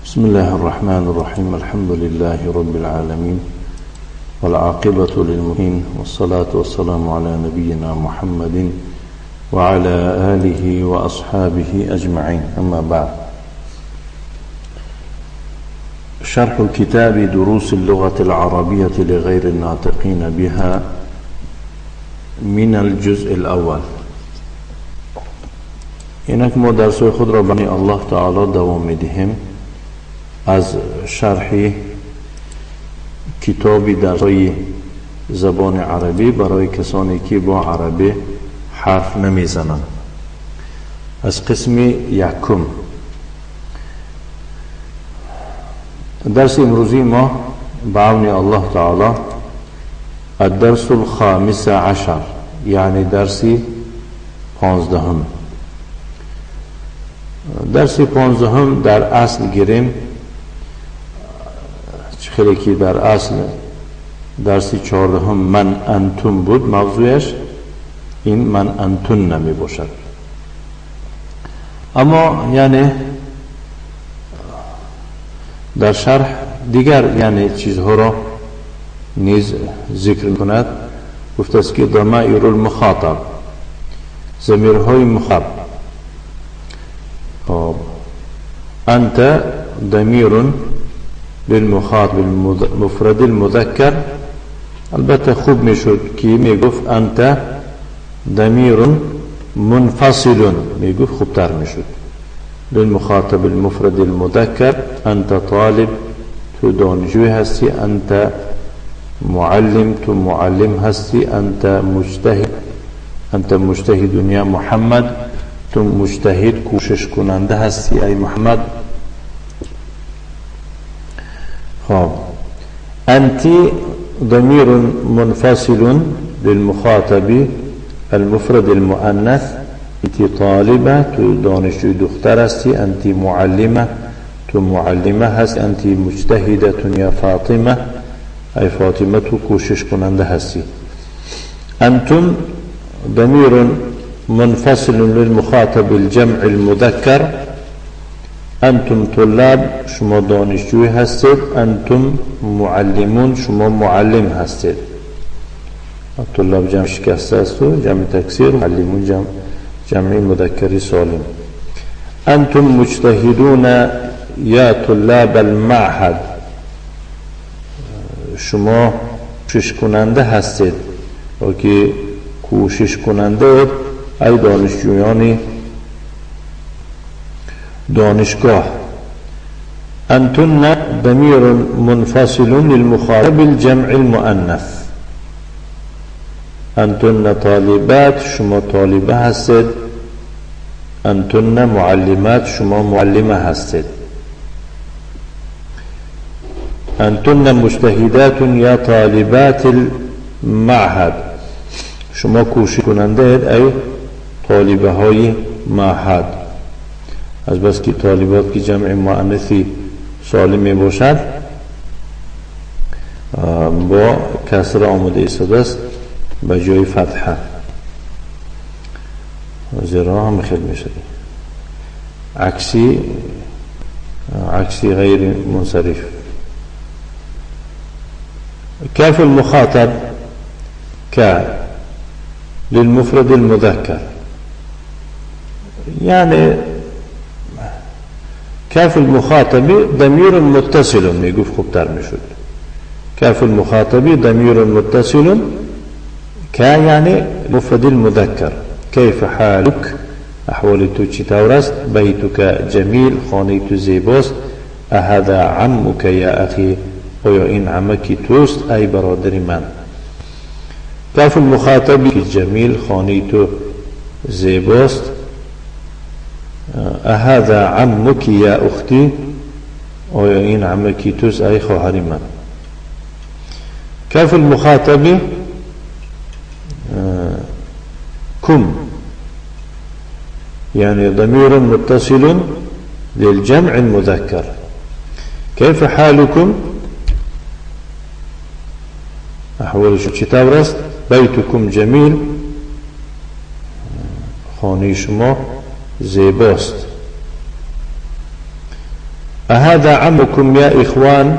بسم الله الرحمن الرحيم. الحمد لله رب العالمين، والعاقبة للمتقين، والصلاة والسلام على نبينا محمد وعلى آله وأصحابه أجمعين. أما بعد، شرح كتاب دروس اللغة العربية لغير الناطقين بها من الجزء الأول. اینک ما درس خود را به الله تعالی دوام میدهیم از شرح کتاب درس‌های زبان عربی برای کسانی که با عربی حرف نمیزنند، از قسم یکم. درس امروزی ما به عون الله تعالی الدرس الخامس عشر، یعنی درس 15. درس 15 در اصل گیریم، خیلی که در اصل درس 14 من انتم بود موضوعش، این من انتن نمی باشد. اما یعنی در شرح دیگر یعنی چیزها را نیز ذکر کند. گفته است که ضمائر المخاطب، ضمیرهای مخاطب. انت ضمیر للمخاطب المفرد المذکر. البته خوب میشد که میگفت انت ضمیر منفصل، میگفت خوبتر میشد. للمخاطب المفرد المذکر، انت طالب، تو دانشجوی هستی، انت معلم، تو معلم هستی، انت مجتهد، انت مجتهد یا محمد، تو مجتهد کوشش کننده هستی ای محمد. خب انت ضمیر منفصل للمخاطب المفرد المؤنث، انت طالبه، تو دانشجوی دختر هستی، انت معلمه، تو معلمه هست، انت مجتهده یا فاطمه، ای فاطمه تو کوشش کننده هستی. انتم ضمیر منفصل للمخاطب الجمع المذکر، انتم طلاب، شما دانشجوی هستید، انتم معلمون، شما معلم هستید. طلاب جمع شکسته است و جمع تکثیر، معلمون جمع مذکری سالم. انتم مجتهدون یا طلاب المعهد، شما کوشش کننده هستید، و که کوشش کننده ای دانشجویان دانشگاه. انتن ضمیر منفصل للمخاطب الجمع المؤنث، انتن طالبات، شما طالبه هستید، انتن معلمات، شما معلمه هستید. انتن مجتهدات یا طالبات المعهد، شما کوشش کننده ای طالبه های معهد. از بس که طالبات که جمع مؤنثی سالم می باشد با کسر آمده ایستاده است به جای فتحه، زیرا هم خیلی می شد عکسی غیر منصرف. کاف المخاطب ک للمفرد المذکر، یعنی کاف المخاطب ضمیر متصل، میگفت خوبتر میشد. کاف المخاطب ضمیر متصل، ک یعنی مفرد المذکر. کیف حالک، احوال تو چطور است، بیتک جمیل، خانه تو زیباست، اهذا عمک یا اخی، آیا این عمکی توست ای برادر من. کاف المخاطب جمیل، خانه تو زیباست، اهذا عمک یا اختی، آیا این عمکی توست ای خواهر من. کاف المخاطب کم، یعنی ضمیر متصل للجمع المذکر. کیف حالکم، احوال چطور است، بیتکم جمیل، خانه شما زیباست. أهذا عمكم يا إخوان؟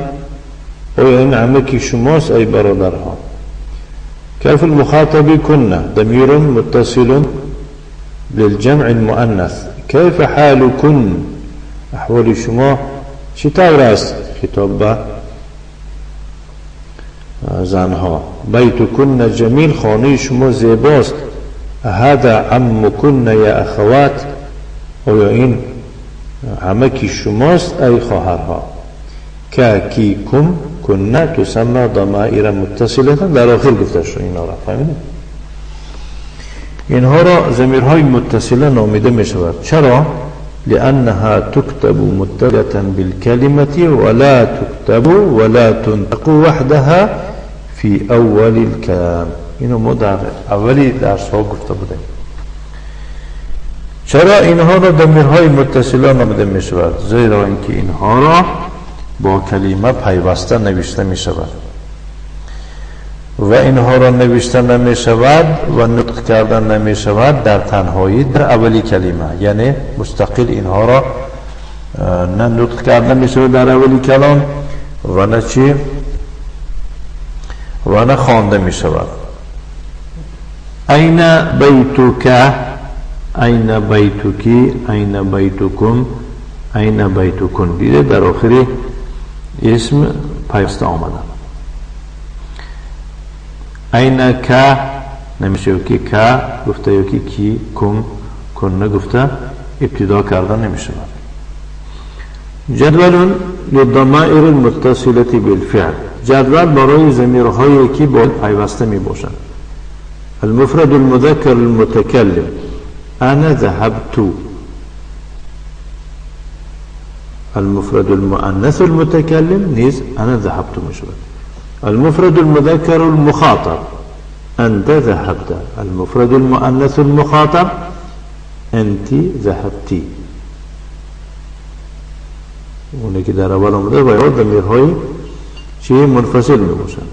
آیا این عمکی شماست ای برادرها؟ كاف المخاطب كنا ضمير متصل للجمع المؤنث. كيف حالكن؟ احوال شما چطور است؟ خطاب به زنها. بیتکن جمیل، خانه شما زیباست. هذا عمکن یا اخوات؟ آیا این عمکی شماست ای خواهرها؟ که کی کم کن تسمى ضمائر متصله. در آخر گفته شد اینا را، فهمیدید؟ اینها را ضمیرهای متصله نامیده می شود. چرا؟ لأنها تكتب متصلة بالكلمة ولا تكتب ولا تنطق وحدها في أول الكلام. اینو ما در اولی درس ها گفته بودیم. چرا اینها را ضمیرهای متصله نامیده می شود؟ زیرا اینکه اینها را با کلمه پیوسته نوشته می شود و اینها را نوشته نمی شود و نطق کردن نمی شود در تنهایی در اولی کلمه، یعنی مستقل اینها را نه نطق کردن می شود در اولی کلام و نه چی و نه خوانده می شود. این بیتک، این بیتکی، این بیتکم، این بیتکن. دیده در آخر اسم پیوسته آمده. این که نمیشه که که گفته یا که کی کم کن نگفته ابتدا کردن نمیشه. جدول للضمائر المتصلة بالفعل. جدول برای ضمیرهایی که با پیوسته می باشند. المفرد المذكر المتكلم انا ذهبت. المفرد المؤنث المتكلم نیز انا ذهبت می شود. المفرد المذكر المخاطب أنت ذهبت. المفرد المؤنث المخاطب أنت ذهبتي. اونه که در اول آمده و ضمیرهای چی منفصل می باشند.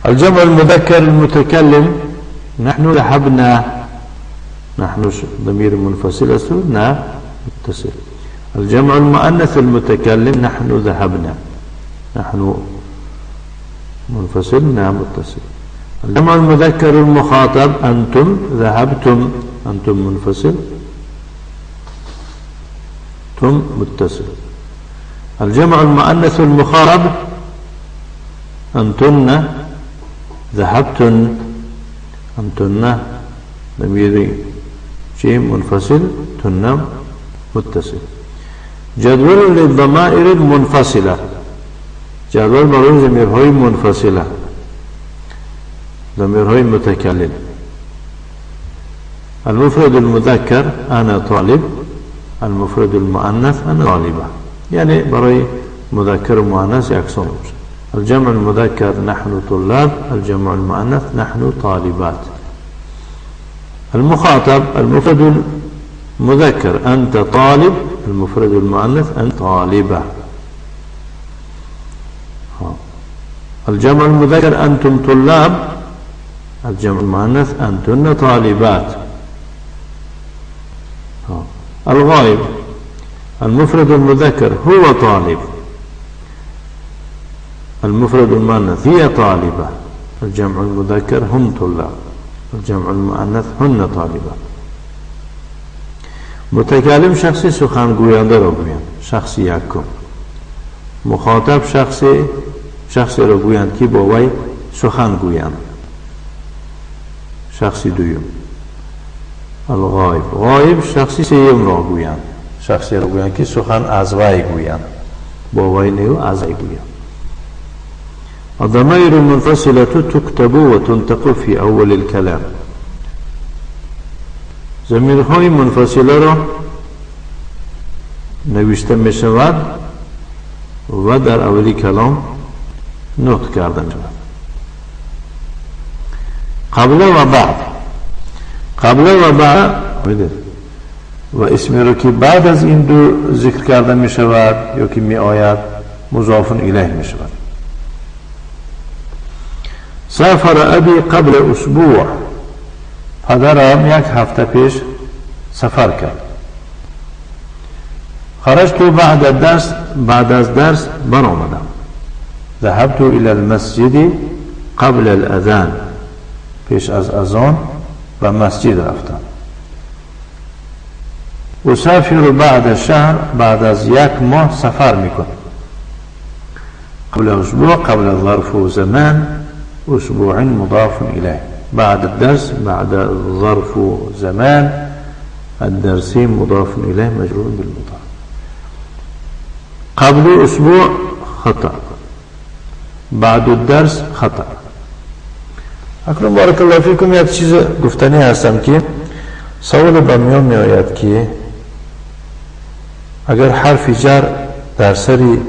الجمع المذكر المتكلم نحن ذهبنا. نحن ضمير منفصل است نه متصل. الجمع المؤنث المتكلم نحن ذهبنا. نحن منفصل نه متصل. الجمع المذكر المخاطب أنتم ذهبتم. أنتم منفصل تم متصل. الجمع المؤنث المخاطب أنتن ذهبتن. أنتن ضمير شيء منفصل تن متصل. جدول للضمائر المنفصلة. جدول برای ضمیرهای منفصلة، ضمیرهای متکلم. المفرد المذكر أنا طالب. المفرد المؤنث أنا طالبة. یعنی برای مذکر و مؤنث یکسان باشه. الجمع المذكر نحن طلاب. الجمع المؤنث نحن طالبات. المخاطب المفرد المذكر أنت طالب. المفرد المؤنث أنت طالبة. الجمع المذكر أنتم طلاب. الجمع المؤنث أنتن طالبات. الغائب المفرد المذكر هو طالب. المفرد المؤنث هي طالبة. الجمع المذكر هم طلاب. الجمع المؤنث هن طالبات. متکلم شخصی سخنگوینده را گویند، شخصی یکم. مخاطب شخصی را گویند که با وی سخن گویند، شخصی دوم. الغایب غایب شخصی سوم را گویند، شخصی را گویند که سخن از وی گویند، با وی نه از وی گویند. الضمائر المنفصلة تكتب وتنطق في أول الكلام. ضمیرهای منفصله را نوشته می شود و در اولی کلام نطق کرده می شود. قبل و بعد. قبل و بعد و اسمی را که بعد از این دو ذکر کرده می شود یا که می آید مضاف الیه می شود. سافر أبي قبل أسبوع. پدرم یک هفته پیش سفر کرد. خرجت بعد الدرس، بعد از درس برآمدم. ذهبت الى المسجد قبل الاذان، پیش از اذان به مسجد رفتم. اسافر بعد شهر، بعد از یک ماه سفر میکنم. قبل اسبوع، قبل ظرف زمان، اسبوع مضاف الیه. بعد الدرس، بعد ظرف زمان، الدرس مضاف الیه مجرور بالمضاف. قبل اسبوع خطأ، بعد الدرس خطأ. اکنون بارک الله فیکم یک چیز گفتنی هستم که سوال به میان می آید که اگر حرف جر در سری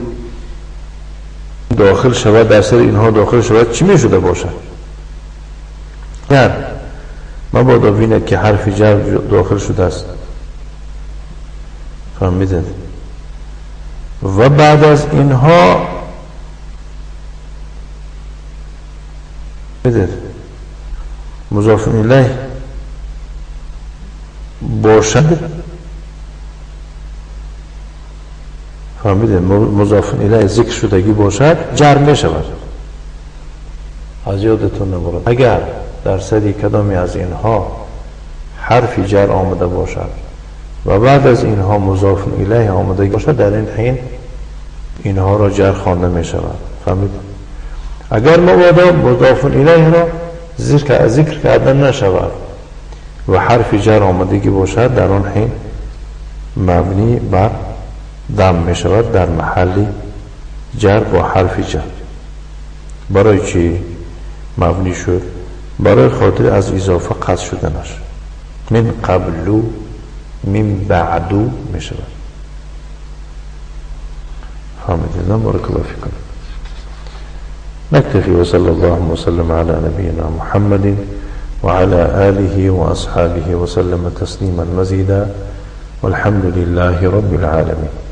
داخل شود، در سر اینها داخل شود، چی می شده باشد؟ اگر مبادا ببیند که حرف جر داخل شده است، فهمیدید؟ و بعد از اینها مضاف الیه باشد، فهمیده؟ مضاف الیه ذکر شدگی باشد، جر می شود. از یادتون نبرد اگر در سری کدامی از اینها حرف جر آمده باشد و بعد از اینها مضاف الیه آمده باشد، در این حین اینها را جر خوانده می شود. فهمید؟ اگر مبادا مضاف الیه را ذکر کردن نشود و حرف جر آمدگی باشد، در آن حین مبنی بر دم می شود در محل جر با حرف جر. برای چی مبنی شد؟ برای خاطر از اضافه قطع شدنش. من قبلو، من بعدو می شود. فهمیدید؟ بارک الله فیکم. نكتفي وصلى الله وسلم على نبينا محمد وعلى آله وأصحابه وسلم تسليما مزيدا، والحمد لله رب العالمين.